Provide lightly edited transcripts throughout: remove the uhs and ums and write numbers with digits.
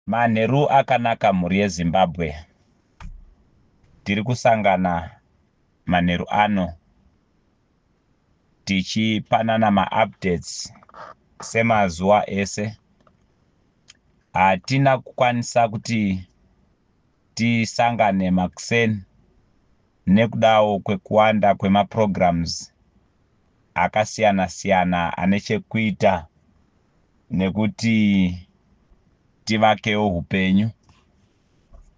Manheru akanaka mhuri yeZimbabwe. Tiri kusangana manheru ano tichipanana maupdates semazuva ese. Hatina kukwanisa kuti tisangane makuseni nekudawo kwekuwanda kwemaprograms akasiyana siyana ane chekuita nekuti tivakewo hupenyu.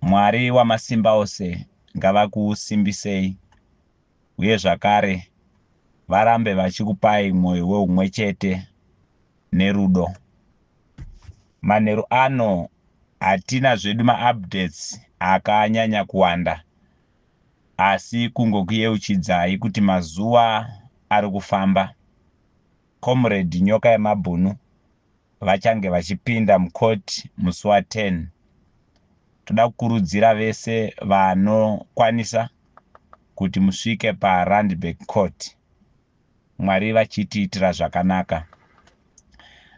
Mwari wamasimba ose ngavakusimbisei uye zvakare varambe vachikupai mwoyo weumwe chete nerudo. Manheru ano hatina zvedu maupdates akanyanya kuwanda asi kungokuyeuchidzai kuti mazuva ari kufamba. Comrade Nyoka yemabhunu vachange vachipinda mucourt musi wa 10. Toda kukurudzira vese vanokwanisa kuti musvike paRandburg Court. Mwari vachitiitira zvakanaka.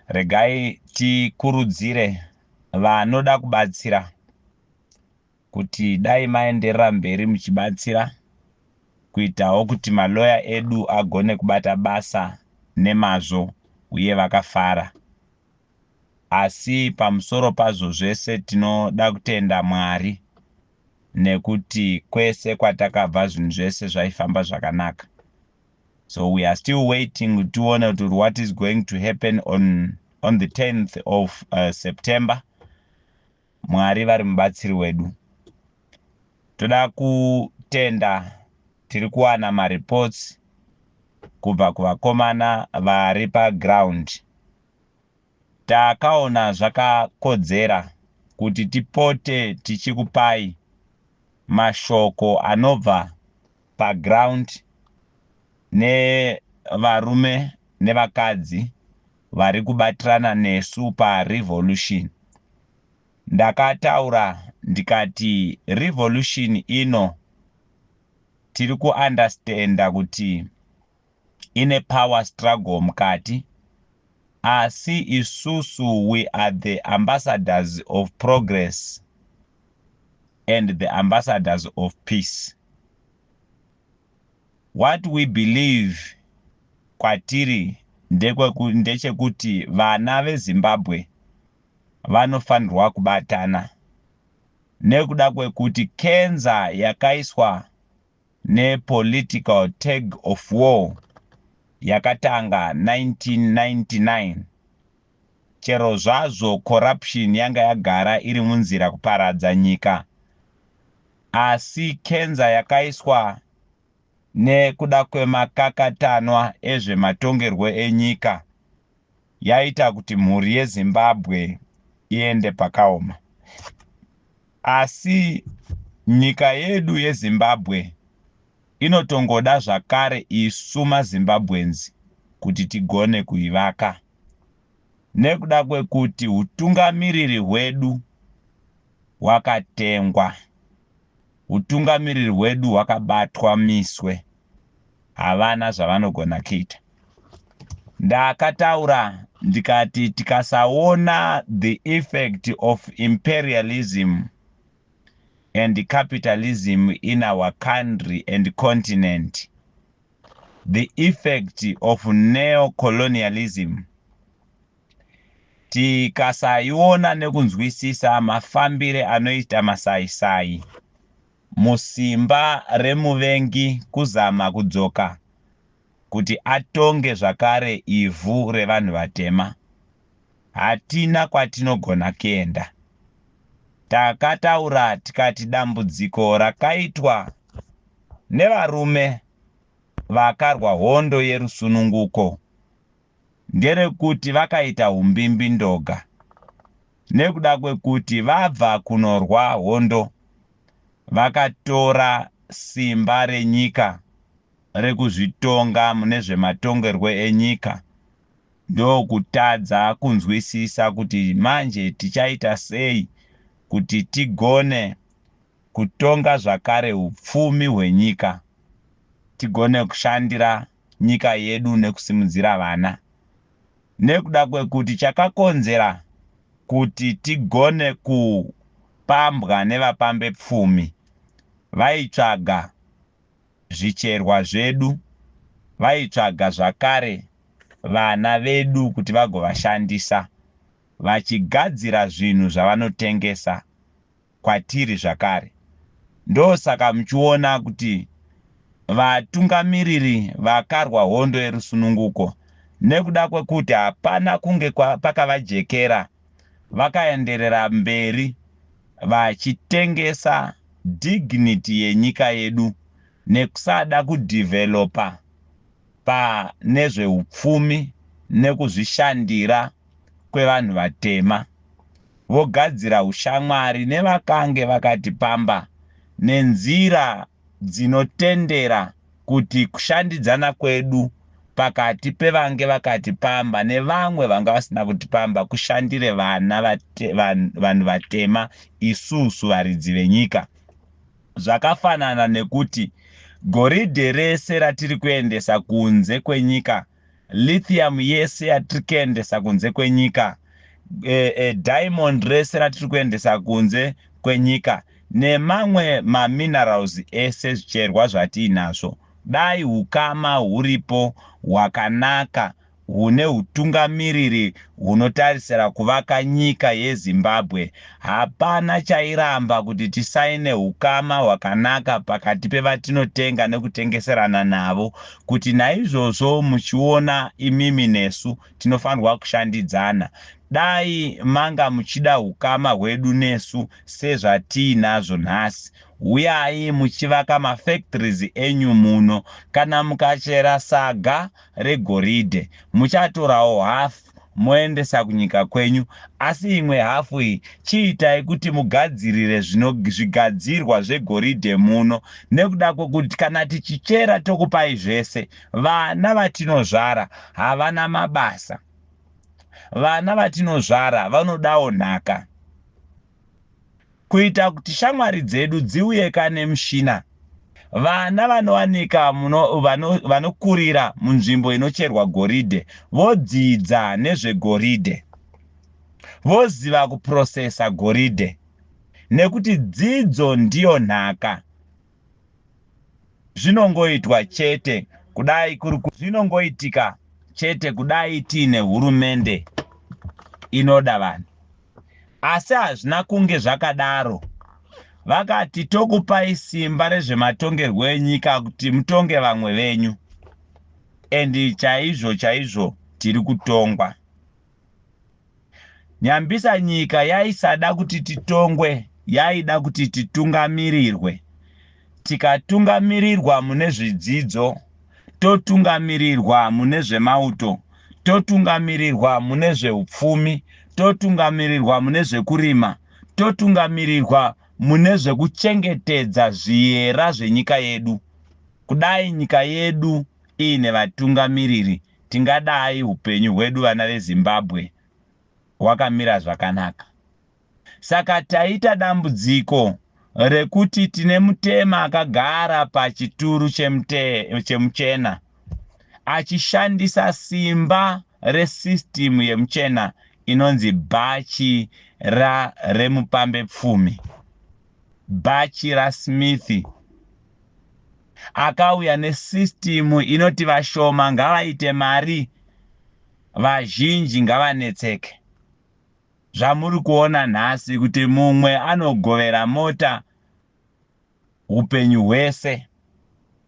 Regai tikurudzire vanoda kubatsira kuti dai maenderera mberi muchibatsira kuitawo kuti maloya edu agone kubata basa nemazvo uye vakafara. Asi pamusoro pazvo zvese tinoda kutenda Mwari nekuti kwese kwatakabva zvinhu zvese zvaifamba zvakanaka. So we are still waiting tione kuti what is going to happen on the 10th of September. Mwari vari mubatsiri wedu. Toda kutenda tiri kuwana mareports kubva kuvakomana vari paground. Takaona zvakakodzera kuti tipote tichikupai mashoko anobva paground nevarume nevakadzi vari kubatirana nesu parevolution. Ndakataura ndikati revolution ino tiri kuunderstanda kuti ine power struggle mukati, asi isusu we are the ambassadors of progress and the ambassadors of peace. What we believe kwatiri ndechekuti vana veZimbabwe vanofanirwa kubatana nekuda kwekuti kenza yakaiswa nepolitical tug of war yakatanga 1999, chero zvazvo corruption yanga yagara iri munzira kuparadza nyika, asi kenza yakaiswa nekuda kwemakakatanwa ezvematongerwo enyika yaita kuti mhuri yeZimbabwe iende pakaoma. Asi nyika yedu yeZimbabwe inotongoda zvakare isu maZimbabweans kuti tigone kuivaka nekuda kwekuti hutungamiriri hwedu hwakatengwa, hutungamiriri hwedu hwakabatwa miswe, havana zvavanogona kuita. Ndakataura ndikati tikasaona the effect of imperialism and capitalism in our country and continent, the effect of neocolonialism, tikasaiona nekunzwisisa mafambire anoita masaisai musimba remuvengi kuzama kudzoka kuti atonge zvakare ivhu revanhu vatema, hatina kwatinogona kuenda. Takataura tikati dambudziko rakaitwa nevarume vakarwa hondo yerusununguko nderekuti vakaita umbimbindoga nekuda kwekuti vabva kunorwa hondo vakatora simba renyika rekuzvitonga mune zvematongerwo enyika, ndokutadza kunzwisisa kuti manje tichaita sei kuti tigone kutonga zvakare upfumi hwenyika, tigone kushandira nyika yedu nekusimudzira vana, nekuda kwekuti chakakonzera kuti tigone kupambwa nevapambepfumi vaitsvaga zvicherwa zvedu, vaitsvaga zvakare vana vedu kuti vagovashandisa vachigadzira zvinhu zvavanotengesa kwatiri zvakare. Ndosaka muchiona kuti vatungamiriri vakarwa hondo yerusununguko nekuda kwekuti hapana kunge pakavajekera vakaenderera mberi vachitengesa dignity yenyika yedu nekusada kudhivhelopa pane zveupfumi nekuzvishandira kwevanhu vatema, vogadzira ushamwari nevakange vakatipamba nenzira dzinotendera kuti kushandidzana kwedu pakati pevange vakatipamba nevamwe vanga vasina kutipamba kushandire vana vanhu vatema isusu varidzi venyika. Zvakafanana nekuti goridhe rese ratiri kuendesa kunze kwenyika, lithium yese yatiri kuendesa kunze kwenyika, diamond rese ratiri kuendesa kunze kwenyika nemamwe maminerals ese zvicherwa zvatiinazvo, dai hukama huripo hwakanaka hune hutungamiriri hunotarisira kuvaka nyika yeZimbabwe, hapana chairamba kuti tisaine hukama hwakanaka pakati pevatinotenga nekutengeserana navo, kuti naizvozvo muchiona imimi nesu tinofanirwa kushandidzana. Dai manga muchida hukama hwedu nesu sezvatiinazvo nhasi, huyai muchivaka mafactories enyu muno. Kana mukachera saga regoridhe, muchatorawo hafu moendesa kunyika kwenyu, asi imwe hafu iyi chiitai kuti mugadzirire zvigadzirwa zvegoridhe muno, nekuda kwekuti kana tichichera tokupai zvese, vana vatinozvara havana mabasa. Vana vatinozvara vanodawo nhaka, kuita kuti shamwari dzedu dziuye kane mushina. Vana vanowanika vanokurira munzvimbo inocherwa goridhe vodzidza nezvegoridhe, voziva kuprosesa goridhe, nekuti dzidzo ndiyo nhaka. Zvinongoitwa chete kudai kuri zvinongoitika chete kudai tiine hurumende inoda vanhu. Asi hazvina kunge zvakadaro. Vakati tokupai simba rezvematongerwo enyika kuti mutonge vamwe venyu. And chaizvo chaizvo tiri kutongwa. Nyambisa nyika yaisada kuti titongwe, yaida kuti titungamirirwe. Tikatungamirirwa mune zvidzidzo, totungamirirwa mune zvemauto, totungamirirwa mune zveupfumi, totungamirirwa mune zvekurima, totungamirirwa mune zvekuchengetedza zviyera zvenyika yedu. Kudai nyika yedu iine vatungamiriri, tingadai upenyu hwedu vana veZimbabwe hwakamira zvakanaka. Saka taita dambudziko rekuti tine mutema akagara pachituru chemuchena achishandisa simba resystem yemuchena inonzi bhachi remupambepfumi, bhachi raSmith, akauya nesystem inoti vashoma ngavaite mari, vazhinji ngavanetseke. Zvamuri kuona nhasi kuti mumwe anogovera mota upenyu hwese,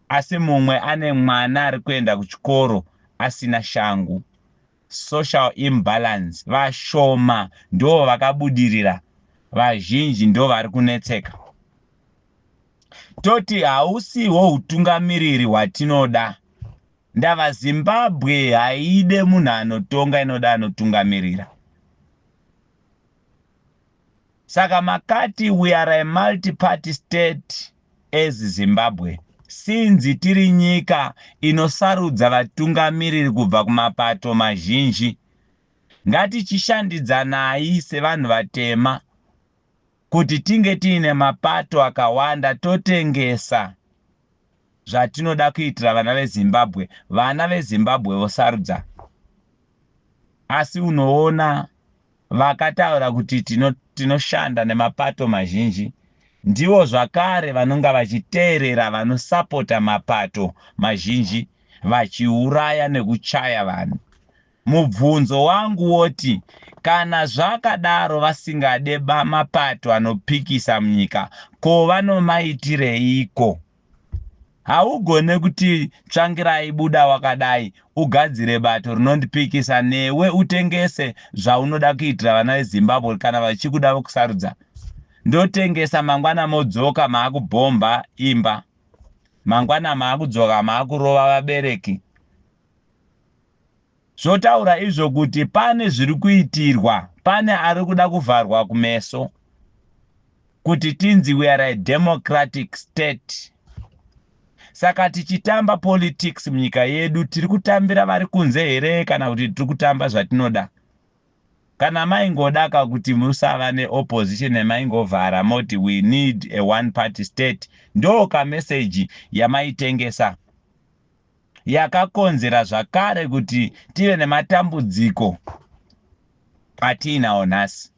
asi mumwe ane mwana ari kuenda kuchikoro asina shangu. Social imbalance, vashoma ndo vakabudirira, vazhinji ndo vari kunetseka. Toti hausiwo utungamiriri hwatinoda. Ndava Zimbabwe haide munhu anotonga, inoda anotungamirira. Saka makati we are a multi-party state as Zimbabwe. Sinzi tiri nyika inosarudza vatungamiriri kubva kumapato mazhinji, ngatichishandidzanai sevanhu vatema kuti tinge tiine mapato akawanda, totengesa zvatinoda kuitira vana veZimbabwe, vana veZimbabwe vosarudza. Asi unoona Vakataura kuti tinoshanda nemapato mazhinji ndivo zvakare vanonga vachiteerera vanosapota mapato mazhinji vachiuraya nekuchaya vanhu. Mubvunzo wangu woti, kana zvakadaro vasingade mapato anopikisa munyika, ko vanomaitireiko? Haugone kuti Tsvangirai buda wakadai, ugadzire bato rinondipikisa newe utengese zvaunoda kuitira vana veZimbabwe kana vachikuda vokusarudza. Ndotengesa, mangwana modzoka maakubhomba imba, mangwana maakudzoka maakurova vabereki. Zvotaura izvo kuti pane zviri kuitirwa, pane ari kuda kuvharwa kumeso kuti tinzi we are a democratic state. Saka tichitamba politics munyika yedu, tiri kutambira vari kunze here kana kuti tiri kutamba zvatinoda? Kana maingoda ka kuti musava neopposition, maingovhara moti we need a one party state. Ndo kameseji yamaitengesa yakakonzera zvakare kuti tive nematambudziko atiinawo nhasi.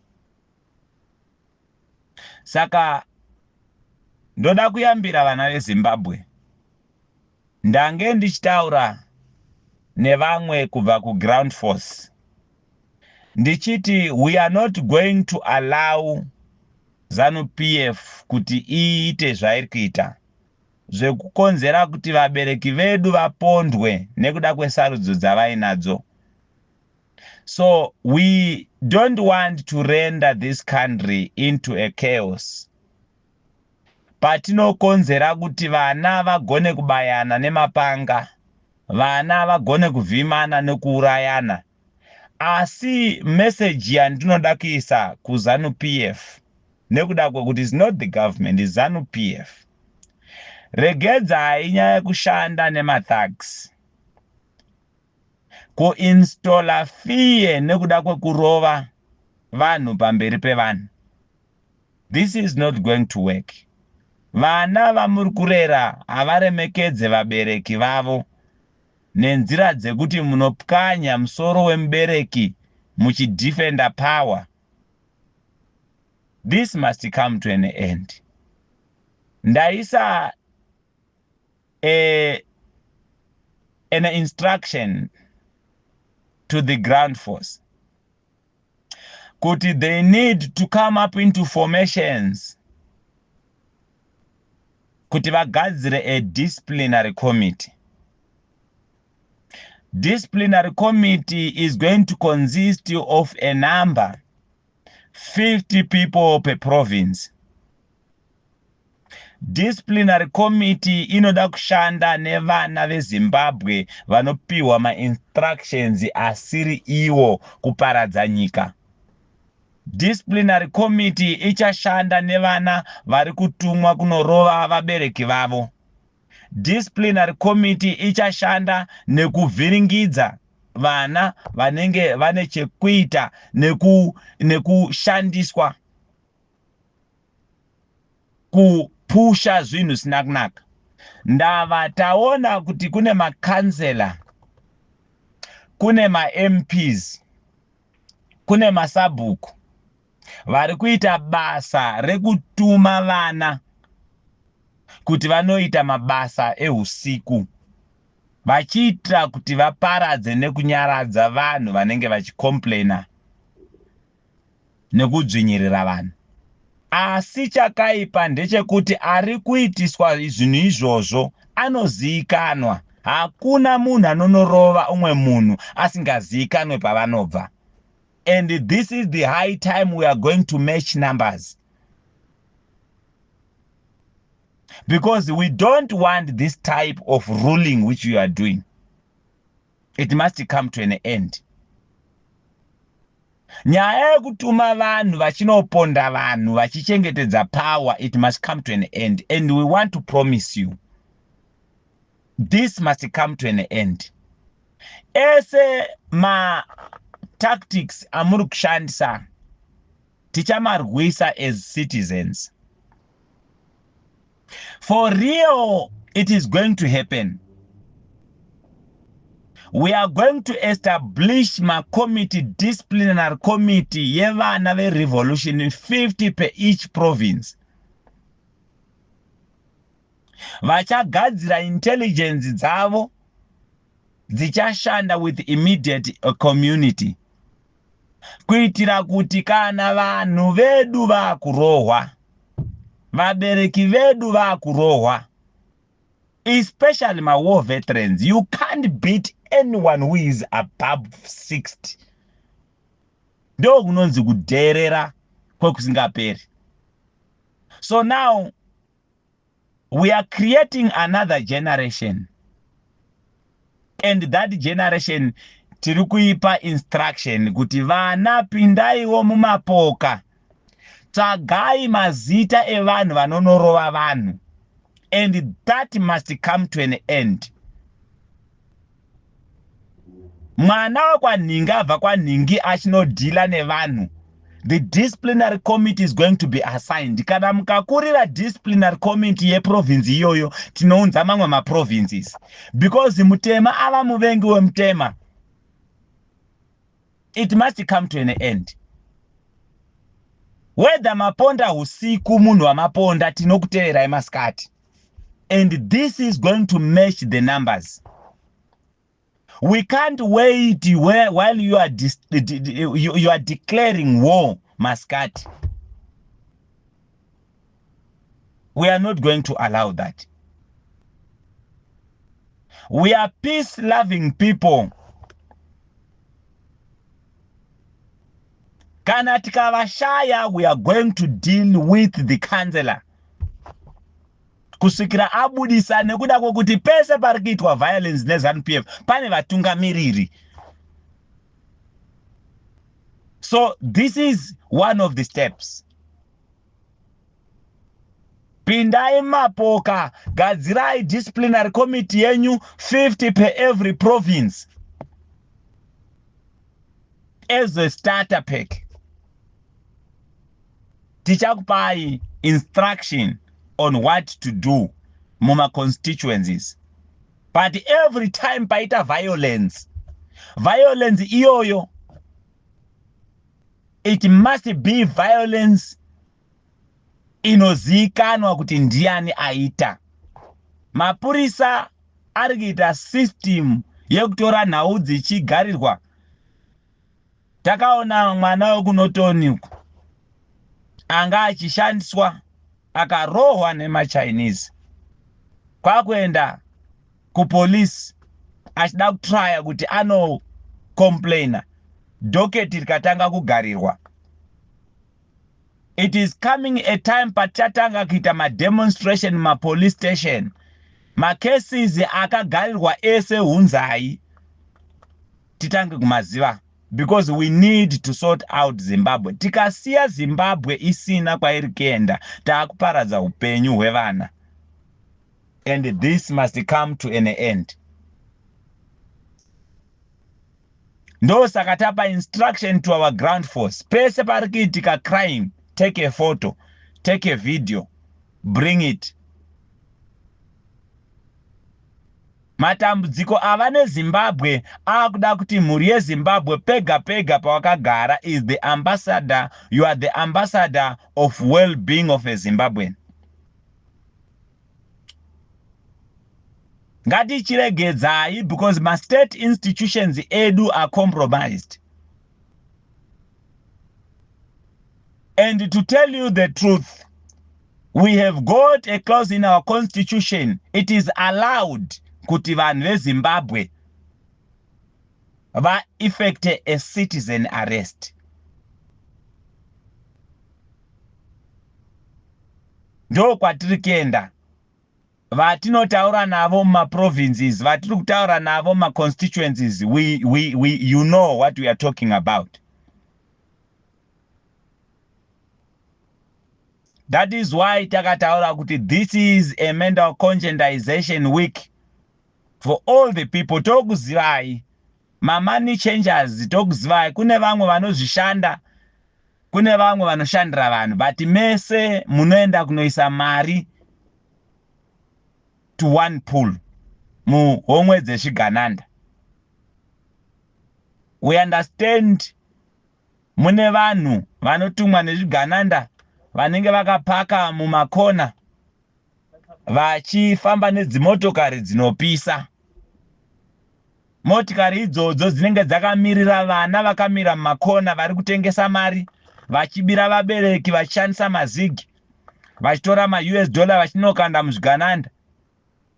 Saka ndoda kuyambira vana veZimbabwe. Ndange ndichitaura nevamwe kubva kuground force ndichiti we are not going to allow ZANU PF kuti iite zvairi kuita zvekukonzera kuti vabereki vedu vapondwe nekuda kwesarudzo dzavainadzo. So we don't want to render this country into a chaos patinokonzera kuti vana vagone kubayana nemapanga, vana vagone kuvhimana nekuurayana. Asi meseji yandinoda kuisa kuZANU PF, nekuda kwekuti is not the government, is ZANU PF, regedzai nyaya yekushanda nemathugs kuinstola fear nekuda kwekurova vanhu pamberi pevanhu. This is not going to work. Vana vamuri kurera havaremekedze vabereki vavo nenzira dzekuti munopwanya musoro wemubereki muchidefenda power. This must come to an end. Ndaisa an instruction to the ground force kuti they need to come up into formations kuti vagadzire a disciplinary committee. Disciplinary committee is going to consist of a number 50 people per province. Disciplinary committee inoda kushanda nevana veZimbabwe vanopiwa mainstructions asiri iwo kuparadza nyika. Disciplinary committee ichashanda nevana vari kutumwa kunorova vabereki vavo. Disciplinary committee ichashanda nekuvhiringidza vana vanenge vane chekuita nekushandiswa kupusha zvinhu zvisina kunaka. Ndava taona kuti kune makansela, kune maMPs, kune masabhuku vari kuita basa rekutuma vana kuti vanoita mabasa eusiku vachiitira kuti vaparadze nekunyaradza vanhu vanenge vachicomplaina nekudzvinyirira vanhu. Asi chakaipa ndechekuti ari kuitiswa zvinhu izvozvo anozivikanwa. Hakuna munhu anonorova umwe munhu asingazivikanwe pavanobva. And this is the high time we are going to match numbers, because we don't want this type of ruling which you are doing. It must come to an end. Nyaya yekutuma vanhu vachinoponda vanhu vachichengetedza power, it must come to an end. And we want to promise you, this must come to an end. Ese matactics amuri kushandisa tichamarwisa as citizens. For real, it is going to happen. We are going to establish macommittee, disciplinary committee yevana verevolution, 50 per each province, vachagadzira intelligence dzavo dzichashanda with immediate community, kuitira kuti kana vanhu vedu vakurohwa, vabereki vedu vakurohwa, especially mawar veterans. You can't beat anyone who is above 60. Ndo kunonzi kudherera kwekusingaperi. So now we are creating another generation, and that generation tiri kuipa instruction kuti vana, pindaiwo mumapoka, tsvagai mazita evanhu vanonorova vanhu, and that must come to an end. Mwana wekwanhingi abva kwanhingi achinodhila nevanhu, the disciplinary committee is going to be assigned. Kana mukakurira disciplinary committee yeprovince iyoyo, tinounza mamwe maprovinces, because mutema ava muvengi wemutema. It must come to an end. Whether maponda usiku, munhu wamaponda tinokuteverai masikati, and this is going to match the numbers. We can't wait while you are declaring war masikati. We are not going to allow that. We are peace loving people. Kana tikavashaya, we are going to deal with the councillor kusvikira abudisa, nekuda kwokuti pese pari kuitwa violence neZANU PF pane vatungamiriri. So this is one of the steps. Pindai mapoka, gadzirai disciplinary committee yenyu, 50 per every province as a starter pack. Tichakupai instruction on what to do muma-constituencies, but every time paita violence, violence iyoyo, it must be violence inozivikanwa kuti ndiani aita. Mapurisa ari kuita system yekutora nhau dzichigarirwa. Takaona mwana wekuNorton uku anga achishandiswa, akarohwa nemaChinese, kwakuenda kupolisi achida kutraya kuti anocomplaina, docket rikatanga kugarirwa. It is coming a time patichatanga kuita mademonstration mumapolice station. Macases akagarirwa ese hunzai titange kumaziva, because we need to sort out Zimbabwe. Tikasiya Zimbabwe isina kwairi kuenda, taakuparadza upenyu hwevana, and this must come to an end. Ndosaka tapa instruction to our ground force: pese pari kuitika crime, take a photo, take a video, bring it. Matambudziko ava neZimbabwe akuda kuti mhuri yeZimbabwe pega pega pawakagara is the ambassador. You are the ambassador of well-being of a Zimbabwean. Ngatichiregedzai, because mastate institutions edu are compromised. And to tell you the truth, we have got a clause in our constitution. It is allowed kuti vanhu veZimbabwe vaeffecte a citizen arrest. Ndo kwatiri kuenda. Vatinotaura navo mumaprovinces, vatiri kutaura navo mumaconstituencies, you know what we are talking about. That is why takataura kuti this is a mental conscientization week for all the people. Tokuzivai mamoney changers, tokuzivai. Kune vamwe vanozvishanda, kune vamwe vanoshandira vanhu, but mese munoenda kunoisa mari to one pool muhomwe dzezvigananda. We understand mune vanhu vanotumwa nezvigananda vanenge vakapaka mumakona vachifamba nedzimotokari dzinopisa. Motikari idzodzo dzinenge dzakamirira vana vakamira mumakona vari kutengesa mari, vachibira vabereki vachishandisa mazigi, vachitora maUS dollar vachinokanda muzvigananda.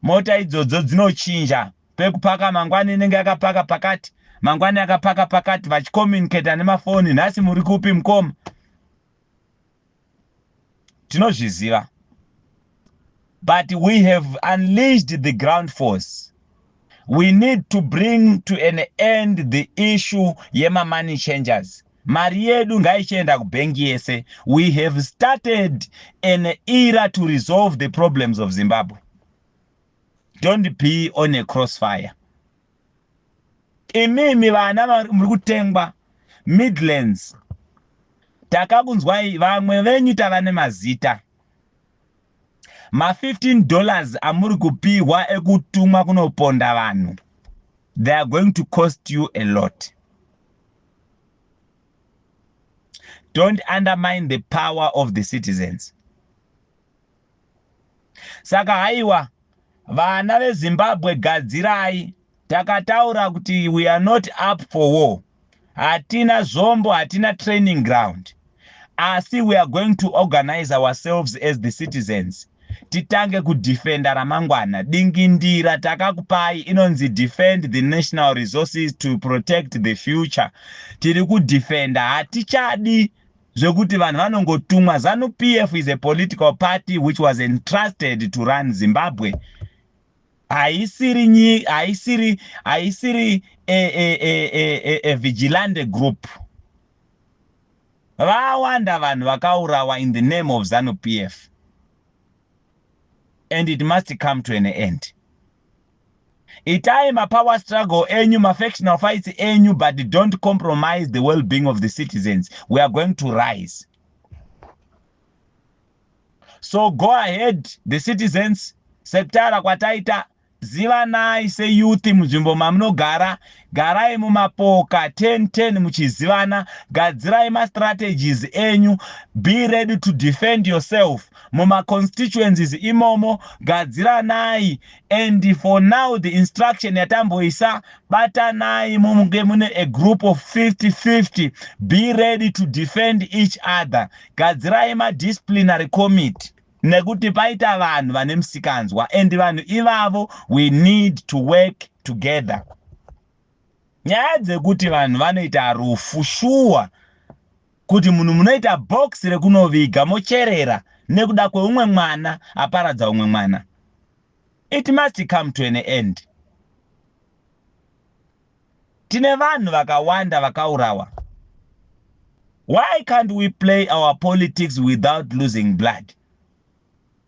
Mota idzodzo dzinochinja pekupaka, mangwani inenge yakapaka pakati, mangwani yakapaka pakati, vachicommunicata nemafoni, nhasi muri kupi mukoma? Tinozviziva. But we have unleashed the ground force. We need to bring to an end the issue yema-money changers. Mari yedu ngaichienda kubhengi yese. We have started an era to resolve the problems of Zimbabwe. Don't be on a crossfire. Imimi vana muri kutengwa Midlands, takakunzwai, vamwe venyu tava nemazita. Ma15 dollars amuri kupihwa ekutumwa kunoponda vanhu, they are going to cost you a lot. Don't undermine the power of the citizens. Saka haiwa, vana veZimbabwe, gadzirai. Takataura kuti we are not up for war. Hatina zvombo, hatina training ground, asi we are going to organize ourselves as the citizens, titange kudefenda ramangwana. Dingindira takakupai inonzi "Defend the national resources to protect the future". Tiri kudefenda, hatichadi zvekuti vanhu vanongotumwa. ZANU PF is a political party which was entrusted to run Zimbabwe. Haisiri, haisiri, haisiri a vigilante group. Vawanda vanhu vakaurawa in the name of ZANU PF, and it must come to an end. Itai mapower struggle enyu, mafactional fights enyu, but don't compromise the well-being of the citizens. We are going to rise. So go ahead, the citizens. Sekutaura kwataita, zivanai seyouth munzvimbo mamunogara, garai mumapoka 10 10 muchizivana, gadzirai mastrategies enyu, be ready to defend yourself mumaconstituencies imomo, gadziranai. And for now, the instruction yatamboisa, batanai mumunge mune a group of 50 50, be ready to defend each other. Gadzirai madisciplinary committee, nekuti paita vanhu vane musikanzwa, and vanhu ivavo, we need to work together. Nyaya dzekuti vanhu vanoita rufu, shuwa kuti munhu munoita bhokisi rekunoviga mocherera nekuda kweumwe mwana aparadza umwe mwana, it must come to an end. Tine vanhu vakawanda vakaurawa. Why can't we play our politics without losing blood?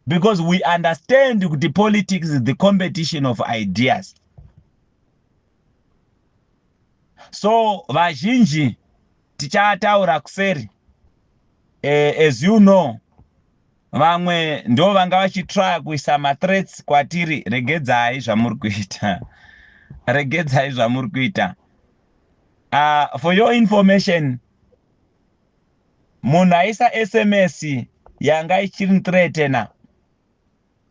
Because we understand kuti politics is the competition of ideas. So vazhinji tichataura kuseri. As you know, vamwe ndo vanga vachitrya kuisa mathreats kwatiri. Regedzai zvamuri kuita, regedzai zvamuri kuita. For your information, munhu aisa SMS yanga ichiri threatena,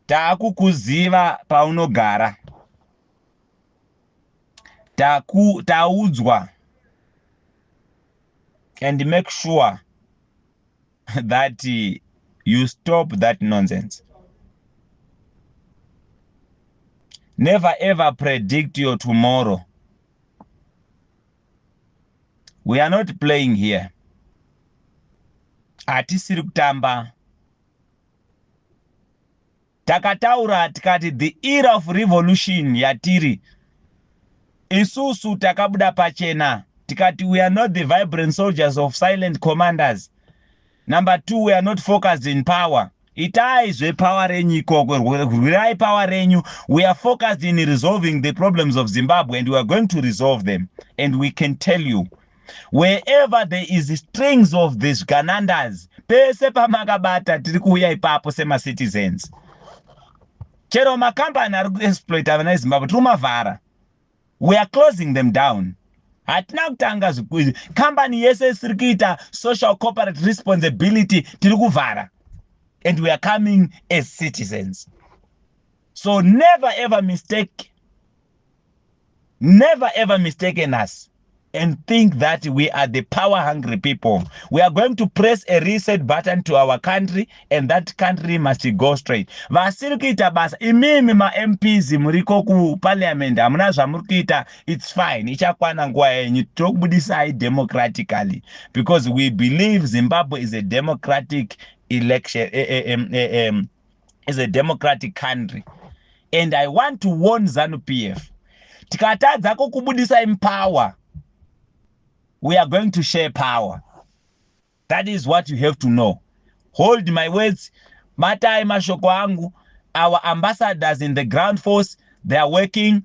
taakukuziva paunogara. Taudzwa, and make sure that you stop that nonsense. Never ever predict your tomorrow. We are not playing here. Hatisiri kutamba. Takataura tikati the era of revolution yatiri isusu, takabuda pachena tikati we are not the vibrant soldiers of silent commanders. Number two, we are not focused in power. Itai zvepower renyu ikoko, rwirai power renyu. We are focused in resolving the problems of Zimbabwe, and we are going to resolve them. And we can tell you, wherever there is strings of these ganandas, pese pamakabata, tiri kuuya ipapo semacitizens. Chero makambani ari kuexploita vana veZimbabwe, tiri kumavhara. We are closing them down. Hatina kutanga kambani yese isiri kuita social corporate responsibility, tiri kuvhara, and we are coming as citizens. So never ever mistake, never ever mistaken us and think that we are the power hungry people. We are going to press a reset button to our country, and that country must go straight. Vasiri kuita basa, imimi maMPs muriko kuparliament, hamuna zvamuri kuita. It's fine, ichakwana nguva yenyu, tokubudisai democratically, because we believe Zimbabwe is a democratic election, is a democratic country. And I want to warn ZANU PF, tikatadza kukubudisai mupower, we are going to share power. That is what you have to know. Hold my words, batai mashoko angu. Our ambassadors in the ground force, they are working,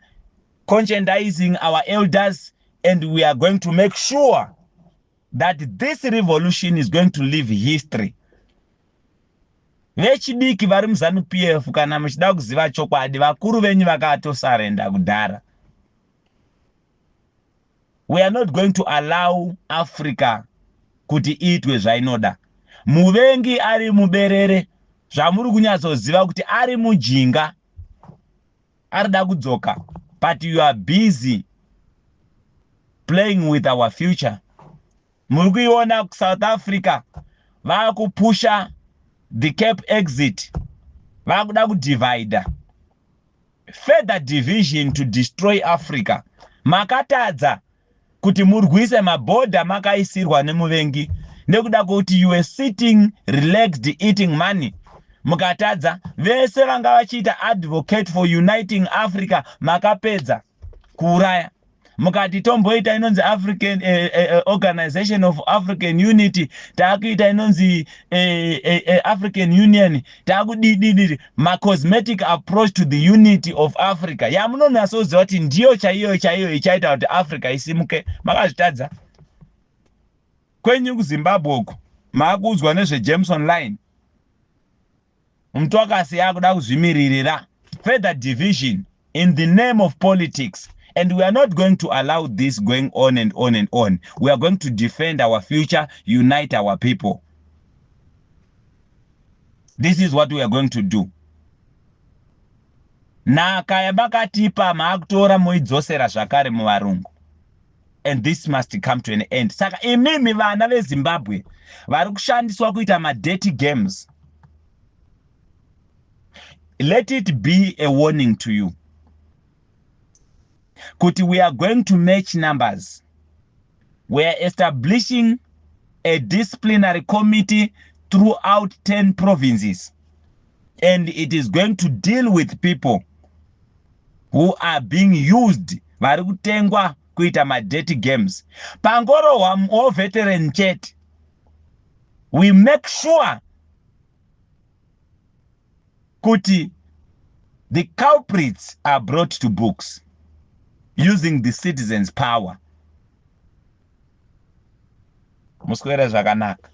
conscientizing our elders, and we are going to make sure that this revolution is going to leave history. Vechidiki vari muZANU PF, kana muchida kuziva chokwadi, vakuru venyu vakatosurrender kudhara. We are not going to allow Africa kuti iitwe zvainoda. Muvengi ari muberere, zvamuri kunyatsoziva kuti ari mujinga, arida kudzoka, but you are busy playing with our future. Muri kuiona kuSouth Africa, vaakupusha the Cape exit, vakuda kudivida, further division to destroy Africa. Makatadza kuti murwise mabhodha makaisirwa nemuvengi nekuda kwekuti you were sitting relaxed, eating money. Mukatadza vese vanga vachiita advocate for uniting Africa, makapedza kuuraya. Mukati tomboita inonzi African Organization of African Unity, taakuita inonzi African Union, taakudidididi, macosmetic approach to the unity of Africa yamunonyatsoziva kuti ndiyo chaiyo chaiyo ichaita kuti Africa isimuke. Makazvitadza. Kwenyu kuZimbabwe uku maakuudzwa nezveJameson Line, Mutwakasi yakuda kuzvimiririra, further division in the name of politics, and we are not going to allow this going on and on and on. We are going to defend our future, unite our people. This is what we are going to do. Nhaka yamakatipa maakutora moidzosera zvakare muvarungu, and this must come to an end. Saka imimi vana veZimbabwe vari kushandiswa kuita madirty games, let it be a warning to you kuti we are going to match numbers. We are establishing a disciplinary committee throughout 10 provinces, and it is going to deal with people who are being used, vari kutengwa kuita madirty games. Pangorohwa war veteran chete, we make sure kuti the culprits are brought to books using the citizens' power. Muswere zvakanaka.